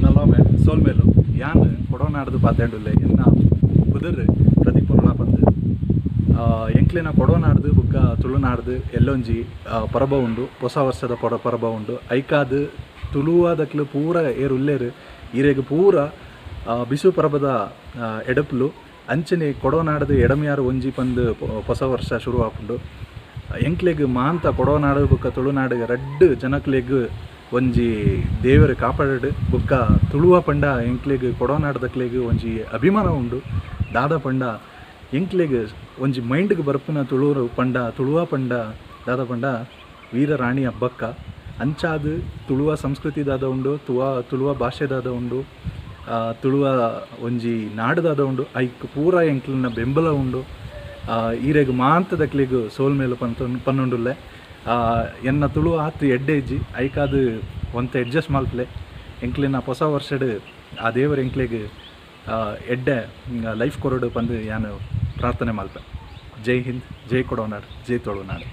ನಲೋಮೆ ಸೋಲ್ಮೇಲು. ಯಾನ್ ಕೊಡವನಾಡ್ದು ಪಾತೆಂಡುಲ್ಲೆ. ಎನ್ನ ಪುದರ್ ಪ್ರದೀಪ್ ಪೊರ್ಲ ಪಂದ್. ಎಂಕ್ಲೆನ ಕೊಡವನಾಡ್ದು ಬುಕ್ಕ ತುಳುನಾಡ್ದು ಎಲ್ಲೊಂಜಿ ಪರಬ ಉಂಡು, ಹೊಸ ವರ್ಷದ ಪರಬ ಉಂಡು. ಐಕಾದ್ ತುಳುವಾದಕ್ಲು ಪೂರ ಏರ್ ಉಲ್ಲೇರು ಈರೆಗ್ ಪೂರ ಬಿಸು ಪರಬದ ಎಡಪುಲು. ಅಂಚನೆ ಕೊಡವನಾಡ್ದು ಎಡಮಿಯಾರು ಒಂಜಿ ಪಂದ್ ಹೊಸ ವರ್ಷ ಶುರು ಆಪುಂಡು. ಎಂಕ್ಲೆಗ್ ಮಾಂತ ಕೊಡವನಾಡು ಬುಕ್ಕ ತುಳುನಾಡು ರಡ್ಡ್ ಜನಕ್ಲೆಗ್ ಒಂಜಿ ದೇವೆರ್ ಕಾಪಾಡಡ್. ಬುಕ್ಕ ತುಳುವ ಪಂಡ ಎಂಕ್ಲೆಗ್ ಕೊಡವನಾಡ್ದಕ್ಲೆಗ್ ಒಂಜಿ ಅಭಿಮಾನ ಉಂಡು. ದಾದ ಪಂಡ ಎಂಕ್ಲೆಗ್ ಒಂಜಿ ಮೈಂಡ್ಗ್ ಬರ್ಪುನ ತುಳುವರು ಪಂಡ, ತುಳುವ ಪಂಡ ದಾದ ಪಂಡ ವೀರ ರಾಣಿ ಅಬ್ಬಕ್ಕ. ಅಂಚಾದ್ ತುಳುವ ಸಂಸ್ಕೃತಿ ದಾದ ಉಂಡು, ತುಳುವ ಭಾಷೆ ದಾದ ಉಂಡು, ತುಳುವ ಒಂಜಿ ನಾಡು ದಾದ ಉಂಡು, ಐಕ್ ಪೂರ ಎಂಕ್ಲೆನ ಬೆಂಬಲ ಉಂಡು. ಈರೆಗ್ ಮಾಂತದಕ್ಲೆಗ್ ಸೋಲ್ಮೇಲು ಪನ್ನೊಂಡುಲ್ಲೆ. ಎನ್ನ ತುಳು ಆತ್ ಎಡ್ಡೆ ಇಜ್ಜಿ, ಐಕಾದ್ ಒಂತೆ ಅಡ್ಜಸ್ಟ್ ಮಲ್ಪಲೆ. ಎಂಕ್ಲೆನ ಹೊಸ ವರ್ಷಡ್ ಆ ದೇವರ್ ಎಂಕ್ಲೆಗ್ ಎಡ್ಡೆ ಲೈಫ್ ಕೊರಡು ಪಂದ್ ಯಾನ್ ಪ್ರಾರ್ಥನೆ ಮಲ್ಪೆ. ಜೈ ಹಿಂದ್, ಜೈ ಕೊಡವನಾಡ್, ಜೈ ತುಳುನಾಡು.